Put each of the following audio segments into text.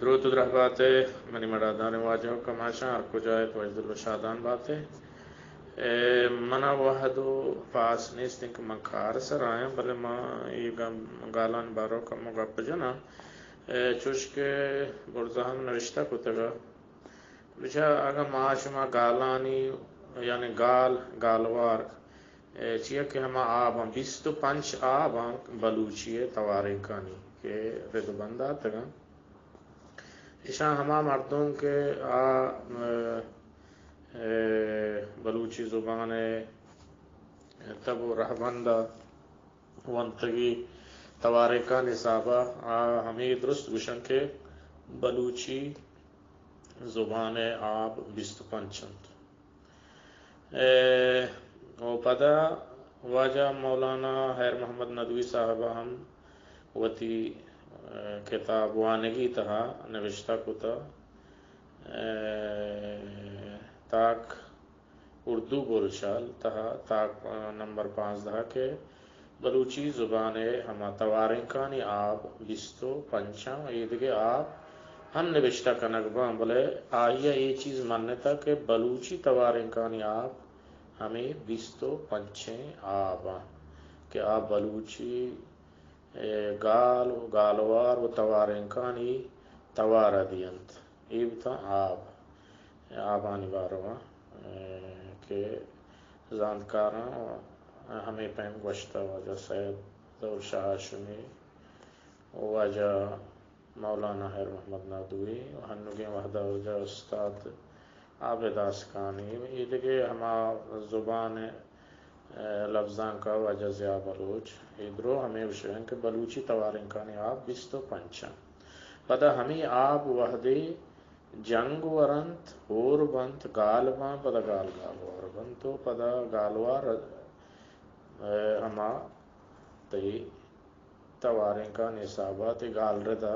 دروت ءُ درہبات ئے منی مڑاداریں واجہ ءُ کماشاں، ہر کجا ات وشدل ءُ شادان بات ئے۔ اے، منا وہد ءُ پاس نیست انت کہ من کار سر آیاں، بلے من اے گم-، گالانی بارو کمو گپ جناں۔ اے، چوش کہ برزا ہم نوشتہ کتگ ءَ، بچار اگاں ما شما گالانی، یعنی گال، گالوار، اے، چیا کہ ہما آباں، بیست ءُ پنچ آباں بلوچی ءِ توارینکانی کہ رد ءُ بند آتگاں۔ اشاں ہما مردم کہ آ، اے، اے، بلوچی زبان ءِ تب ءُ رہبند ءَ ونتگی توارینکانی حساب ءَ آ ہمے درست گوشن کہ بلوچی زبان ءِ آب بیست ءُ پنچ انت۔ اے، ءُ پدا واجہ مولانا حیر محمد ندوی صاحب ءَ ہم وتی، اے، کتاب وانگی تہا نوشتہ کتہ، اے، تاک اردو بولچال تہا تاک نمبر پانزدہ کہ بلوچی زبان ءِ ہما توارینکانی آب بیست ءُ پنچاں، ایدگہ آب ہم نبشتہ کنگ باں، بلے آئی ءَ اے چیز منتہ کہ بلوچی توارینکانی آب ہمے بیست ءُ پنچیں آباں کہ آ بلوچی، اے، گال ءُ گالوار ءُ توارینکانی توار ءَ دینت۔ اے بوتاں آب، آبانی بارو ءَ، اے، کہ زانتکاراں ہمے پیم گوشتہ، واجہ سید ظہور شاہ ہاشمی ءُ واجہ مولانا حیر محمد ندوی ءُ ہنوگیں وہد ءَ واجہ استاد عابد آسکانی ءُ ایدگہ ہما زبان ءِ، اے، لبزانک ءَ واجہ ضیاء بلوچ، اے درو ہمے گوشگ ءَ انت کہ بلوچی توارینکانی آب بیست ءُ پنچ انت۔ پدا ہمے آب وہدے جنگ ورنت، ہور بنت، گال باں، پدا گال گالوار بنت ءُ پدا گالوار، اے، ہما تئی توارینکانی حساب ءَ تئی گالرد ءَ،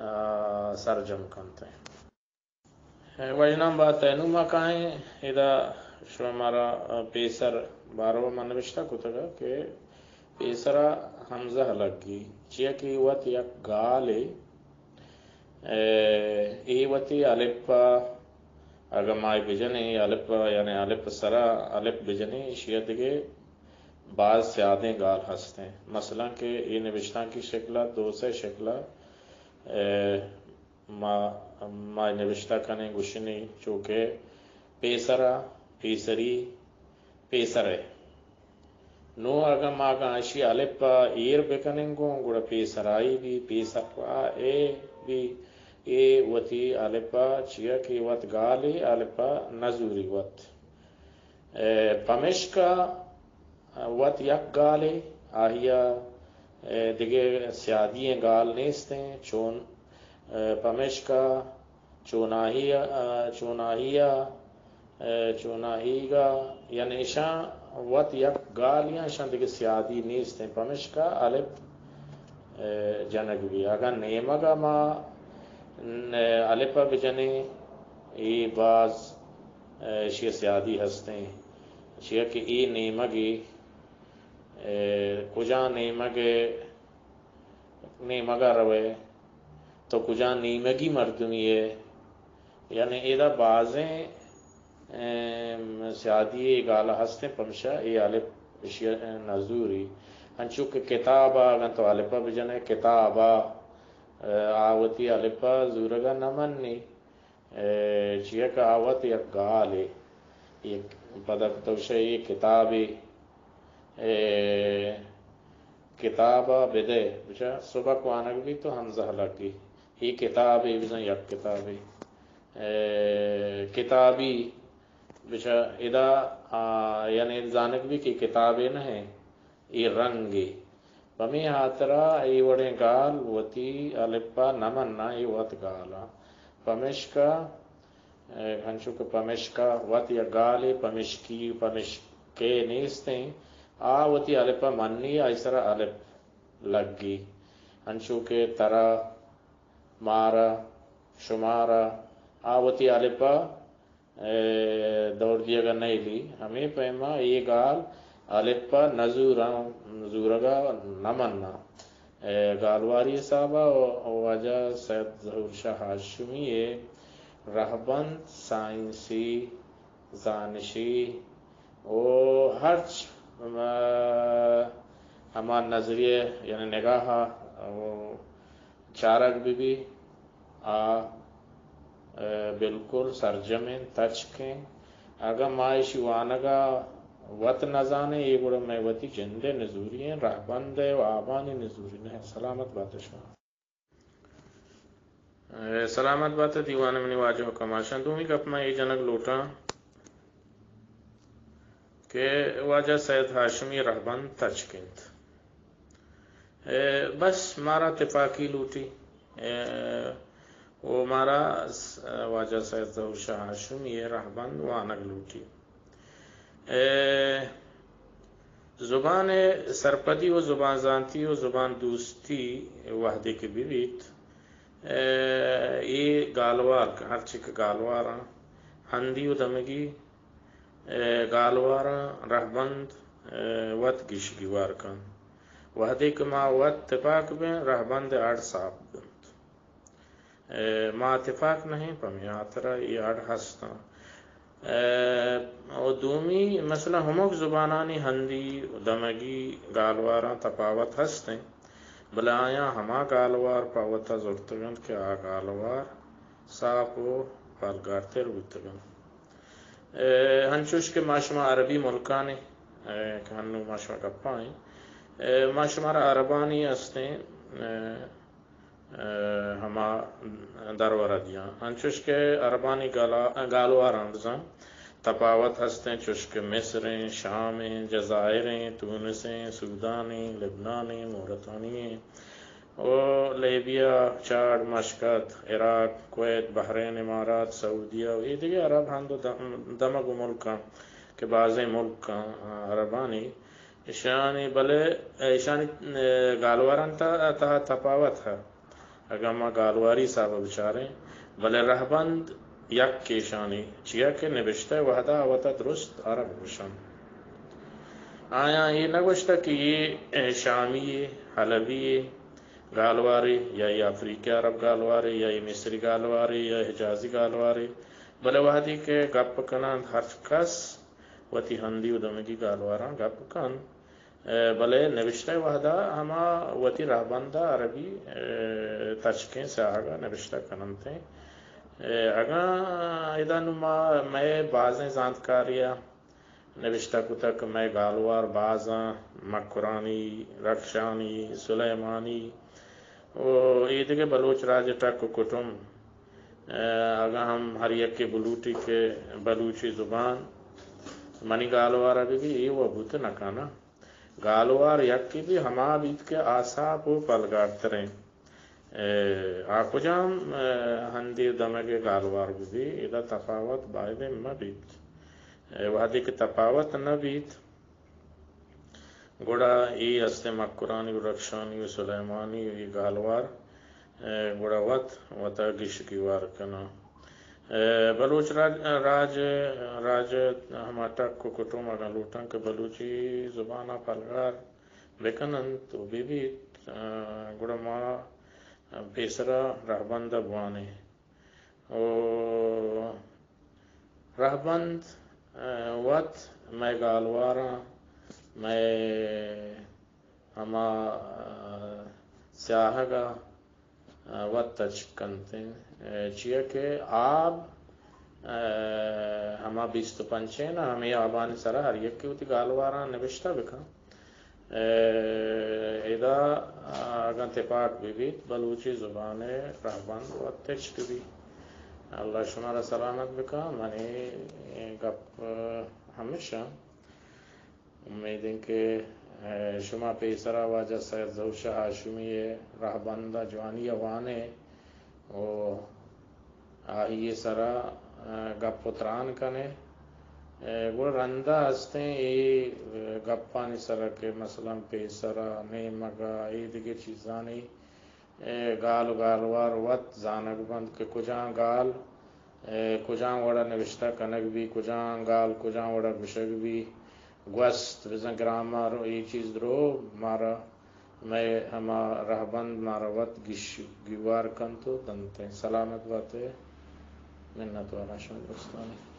آ، سرجم کنت۔ اے، وژنام بات ئے، نوں ما کائیں ادا، شما مارا، آ، پیسر بارو ءَ من نبشتہ کتگ کہ پیسرا ہمزہ لگی، چیا کہ وت یک گالے، اے، اے وتی الپ ءَ، اگاں ما اے بجنیں، اے الپ ءَ، یعنی الپ ءِ سرا الپ بجنیں، ایشی ءَ دگہ باز سیادیں گال ہستیں۔ مثلاً کہ اے نبشتانکی شکل ءَ، دو سے شکل ءَ، اے، ما، ما نبشتہ کنیں گوشنی، چو کہ پیسرا، پیسری، پیسرے۔ نوں اگاں ما اگاں اشی الپ ءَ ایر بکنیں گوں، گڑا پیسرائی بی، پیسر ءَ اے بی، اے وتی الپ ءَ چیا کہ وت گالے، الپ ءَ نزوری وت۔ اے، پمشکا وت یک گالے، آہیا، اے، دگہ سیادی ئیں گال نیستیں، چون، اے، پمشکا چوناہی ءَ، چوناہی ءَ، اے، چوناہیگ ءَ، یعنی اشاں وت یک گالے آں، اشاں دگہ سیادی نیست انت، پمشکا الپ، اے، جنگ بی۔ اگاں نیمگ ءَ ما، ن-، الپ ءَ بجنیں، اے باز، اے، اشی ءَ سیادی ہستیں، چیا کہ اے نیمگے، اے، کجا نیمگ ءَ نیمگ ءَ روئے، تو کجا نیمگی مردمے ئے؟ یعنی ادا بازیں، ایم، سیادی ئے گال ہستیں، پمشا اے الپ اشی ءَ نزوری۔ انچو کہ کتاب ءَ، اگاں تو الپ ءَ بجنئے، کتاب ءَ، آ وتی الپ ءَ زورگ ءَ نہ منی۔ اے، چیا کہ آ وت یک گالے، یک پدا تو شے اے کتابے، اے، کتاب ءَ بدئے، بچا سبک وانگ بیت تو ہمزہ لگی۔ اے کتابے بزاں یک کتابے۔ اے، کتابی، بچا ادا، آ، یعنی زانگ بی کہ کتابے نہ ایں۔ اے رنگے۔ پمے ہاترا اے وڑیں گال وتی الپ ءَ نہ مناں، اے وت گالاں۔ پمشکا، اے، انچو کہ پمشکا وت یک گالے، پمشکی، پمشکے نیستیں، آ وتی الپ ءَ منی، آئی سرا الپ لگی۔ انچو کہ ترا، مارا، شمارا، آ وتی الپ ءَ اے، دور دیگ ءَ نئیلی۔ ہمے پیما اے گال الپ ءَ نزوراں، زورگ ءَ نہ مناں۔ اے گالواری حساب ءَ واجہ سید ظہور شاہ ہاشمی ءِ رہبند سائنسی، زانشی ءُ ہرچ، ام، ہما نظریہ یعنی نگاہ ءَ چارگ بہ بی، آ، اے، بالکل سرجمیں تچکیں۔ اگاں ما ایشی وانگ ءَ وت نہ زانیں، اے گڑا مئے وتی جند ءِ نزوری ایں، رہبند ءِ ءُ آبانی نزوری نہ۔ سلامت بات شما۔ اے، سلامت بات دیوان منی واجہ ءُ کماشاں۔ دومی گپ من اے جنگ لوٹاں کہ واجہ سید ہاشمی رہبند تچک انت۔ اے، بس مارا تپاکی لوٹی۔ اے، ءُ مارا س-، واجہ سید ظہور شاہ ہاشمی ءِ رہبند وانگ لوٹی۔ اے، زبان ءِ سرپدی ءُ زبان زانتی ءُ زبان دوستی وہدے کہ بہ بیت، اے، اے گالوار، ہرچی کہ گالواراں، ہندی ءُ دمگی، اے، گالواراں رہبند، اے، وت گیش گیوار کنت۔ وہدے کہ ما وت تپاک بیں، رہبند ءِ اڑ ساپ بنت۔ اے، ما تپاک نہ ایں، پمے ہاترا اے اڑ ہستاں۔ اے، ءُ دومی مسئلہ، ہمک زبانانی ہندی ءُ دمگی گالواراں تپاوت ہست انت، بلے آیاں ہما گالوار پہ وتا زرتگ انت کہ آ گالوار ساپ ءُ پلگارتر بوتگ انت۔ اے، انچوش کہ ما شما عربی ملکانی، اے، کہ ہنو ما شما گپا ایں، اے، ما شمارا عربانی ہستیں، اے، اے، ہما درورا دیاں۔ انچوش کہ عربانی گالا-، گالواراں بزاں تپاوت ہستیں، چوش کہ مصر ایں، شام ایں، جزائر ایں، تونس ایں، سودان ایں، لبنان ایں، موریتانی ایں، ءُ لیبیا، چاڈ، مشقط، عراق، کویت، بحرین، امارات، سعودیہ ءُ اے دگہ عرب ہند ءُ دم-، دمگ ءُ ملکاں کہ بازیں ملکاں عربانی، ایشانی، بلے ایشانی، اے، گالواران تہ-، تہا تپاوت ہے۔ اگاں ما گالواری حساب ءَ بچاریں، بلے رہبند یک ایشانی، چیا کہ نبشتہ ءِ وہدا وتا درست عرب گوشنت۔ آیاں اے نہ گوشتہ کہ اے، اے، شامی یے، حلبی یے گالوارے، یا اے افریقی عرب گالوارے، یا اے مصری گالوارے، یا حجازی گالوارے، بلے وہدے کہ گپ کننت ہرچ کس وتی ہندی ءُ دمگی گالواراں گپ کنت۔ اے، بلے نبشتہ ءِ وہدا ہما وتی رہبند ءَ عربی، اے، تچکیں سیاہگ ءَ نبشتہ کننت۔ اے، اگاں ادا نوں ما مئے بازیں زانتکاری ءَ نبشتہ کتگ کہ مئے گالوار بازاں، مکرانی، رخشانی، سلیمانی ءُ اے دگہ بلوچ راج ءِ ٹک ءُ کٹم، اے، اگاں ہم ہر یکے بلوٹی کہ بلوچی زبان منی گالوار ءَ بہ بی، اے وَ بوت نہ کناں۔ گالوار یکے بی ہما بیت کہ آ ساپ ءُ پلگارتریں۔ اے، آ کجام، اے، ہندی ءُ دمگ ءِ گالوار بہ بی، ادا تپاوت بایدیں مہ بیت۔ اے، وہدے کہ تپاوت نہ بیت، گڑا اے ہستیں مکرانی ءُ رخشانی ءُ سلیمانی ءُ اے گالوار، اے، گڑا وت وتا گیش گیوار کناں۔ اے، بلوچ راج، راج، راج ہما ٹک ءُ کٹم اگاں لوٹاں کہ بلوچی زبان ءَ پلگار بہ کننت ءُ بہ بیت، اے، گڑا ما پیسرا رہبند ءَ بوانیں۔ ءُ رہبند، اے، وت مئے گالواراں، مئے ہما، اے، سیاہگ ءَ، اے، وت تچک کنت انت۔ اے، چیا کہ آب، اے، ہما بیست ءُ پنچ ایں نا، ہمے آبانی سرا ہر یکے وتی گالواراں نبشتہ بہ کن۔ اے، ادا اگاں تپاک بہ بیت، بلوچی زبان ءِ رہبند وت تچک بیت۔ اللہ شمارا سلامت بکن۔ منی گپ ہمیش انت۔ امید انت کہ، اے، شما پیسرا واجہ سید ظہور شاہ ہاشمی ءِ رہبند ءَ جوانی ءَ وان ئے ءُ آئی ءِ سرا، اے، گپ ءُ تران کن ئے۔ اے، گڑا رندا ہستیں اے، اے، گپانی سرا کہ مثلاً پیسرا، نیمگا، اے دگہ چیزانی، اے، گال ءُ گالوار وت زانگ بنت کہ کجام گال، اے، کجام وڑا نبشتہ کنگ بی، کجام گال کجام وڑا گوشگ بی، گوست، بزاں گرامر ءُ اے چیز درو مارا مئے ہما رہبند مارا وت گش گیوار کنت و دنتیں۔ سلامت بات ئے۔ منت واراں شمئے درستانی۔